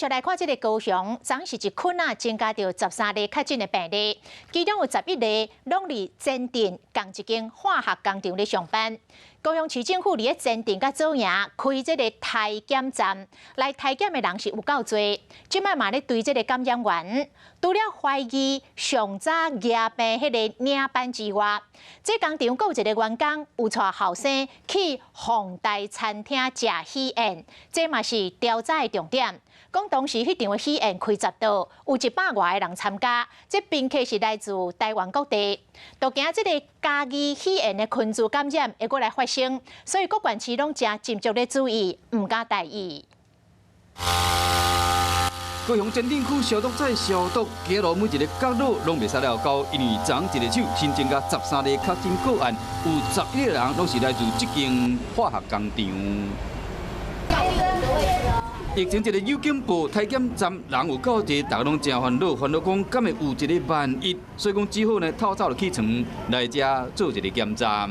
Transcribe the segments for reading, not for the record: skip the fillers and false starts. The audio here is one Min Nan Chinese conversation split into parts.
續來看這个高雄，昨昏是一睏仔增加著13例確診的病例，其中有11例攏佇前鎮仝一間化學工廠咧上班。高雄市政府佇咧前鎮佮左營開這个篩檢站，來篩檢的人是有夠濟，這擺嘛咧追這个感染源。除了懷疑上早夯病彼个領班之外，這工廠閣有一个員工有帶後生去鳳台餐廳食喜宴，這嘛是調查的重點。講當時彼場的喜宴開10桌，有100外个人參加，這賓客是來自台灣各地，都驚這个嘉義喜宴的群聚感染會閣來發生，所以各縣市攏誠斟酌咧注意，毋敢大意。高雄前鎮區消毒再消毒，街路每一个角落攏袂使落溝，因為昨昏一个手新增加13例確診個案，有11個人攏是來自這間化學工廠。疫情一个有警報，篩檢站人有夠濟，大家攏誠煩惱，煩惱講敢會有一个萬一，所以講只好呢透早就起床來遮做一个檢查。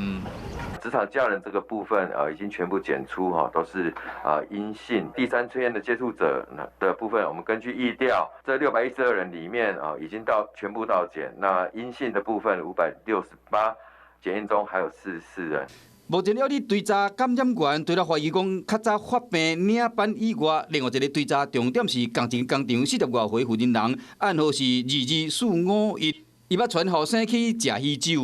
職場家人這個部分，已經全部檢出，哈，都是啊陰性。第三圈的接觸者的部分，我們根據疫調，這612人裡面啊，已經到全部到檢，那陰性的部分568，檢驗中還有44人。目前猶佇追查感染源，除了懷疑講較早發病領班以外，另外一个追查重點是仝一間工廠40外歲負責人，案號是22451，伊捌傳後生去食喜酒。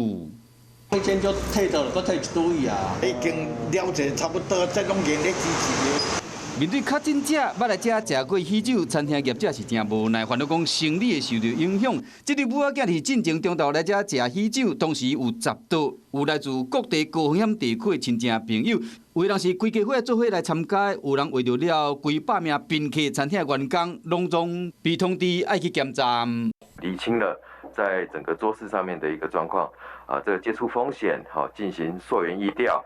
以前就退掉了，閣退一堆啊！已經了解差不多，這攏用咧支持。面對確診者捌來遮食過喜酒，餐廳業者是誠無奈，煩惱講生理會受著影響。這對母仔囝佇進前中晝來遮食喜酒，當時有10桌有來自各地高風險地區的親戚朋友，有的人是規家伙做伙來參加，有人為著了幾百名賓客，餐廳員工攏總被通知愛去檢查。釐清了在整個桌次上面的一個狀況，啊，這個接觸風險，好進行溯源疫調。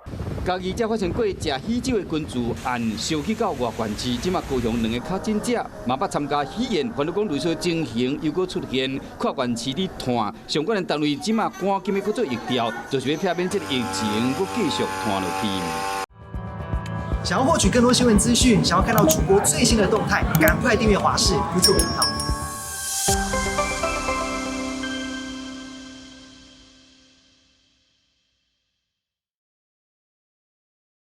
嘉義才發生過食喜酒的群聚案，燒起到外縣市，這馬高雄兩個確診者嘛捌參加喜宴，煩惱講類似情形又閣出現，跨縣市佇傳，相關的單位這馬趕緊欲閣做疫調，就是欲避免這个疫情閣繼續傳落去。想要獲取更多新聞資訊，想要看到主播最新的動態，趕快訂閱華視 YouTube 頻道。